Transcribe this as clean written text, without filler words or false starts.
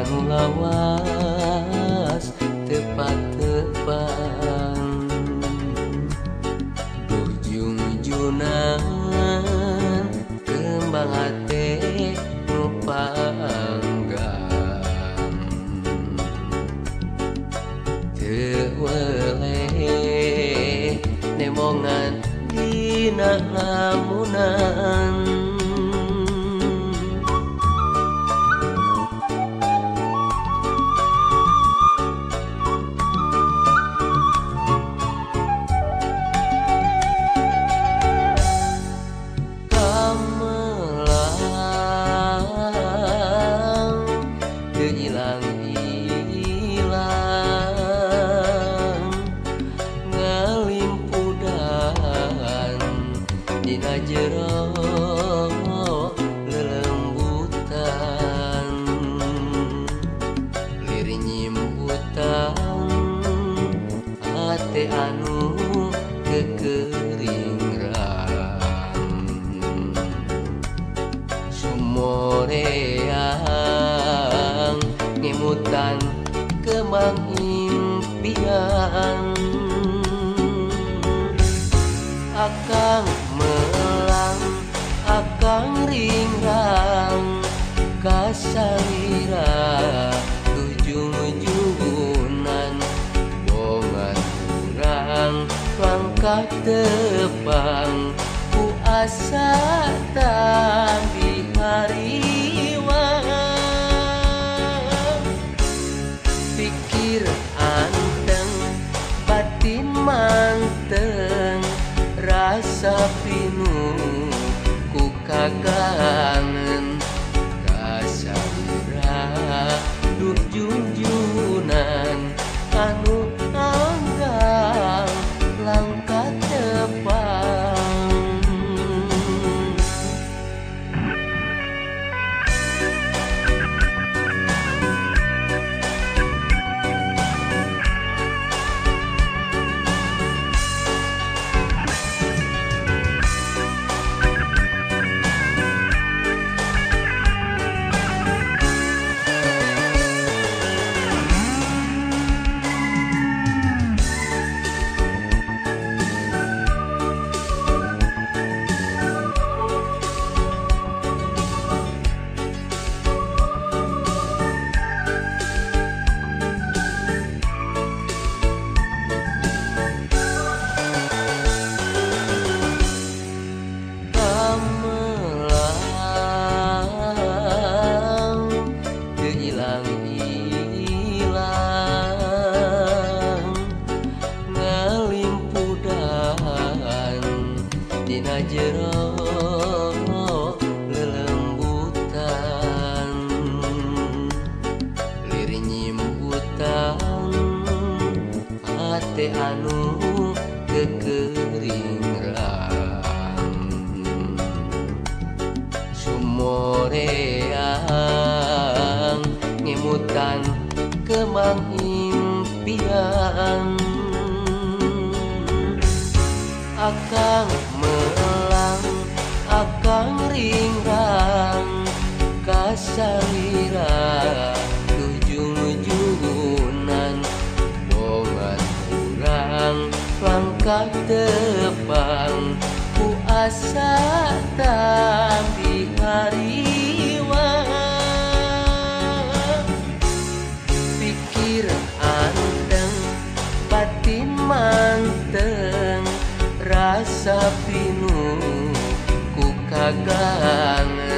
Anu lawas tepat-tepang duh jungjunan kembang hate nu panggang teu weleh nemongan dina lamunan. Ilang-ilang ngalimpudan dina jero lelembutan lir nyimbutan hate anu keukeuringrang sumoreang ngemutan kembang impian. Akang melang akang ringrang kasalira duh jungjunan bongan urang langkah tepang ku asa tambi hariwang. Pikir anteng batin manteng rasa pinuh ku kakangen kasalira duh jungjunan anu anggang langkah tepang. Ilang-ilang ngalimpudan dina jero lelembutan lir nyimbutan hate anu keukeuringrang sumoreang ngemutan kembang impian. Akang melang akang ringrang kasalira duh jungjunan bongan urang langkah tepang ku asa tambi hariwang. Pikir anteng batin manteng rasa pinuh ku kagangen.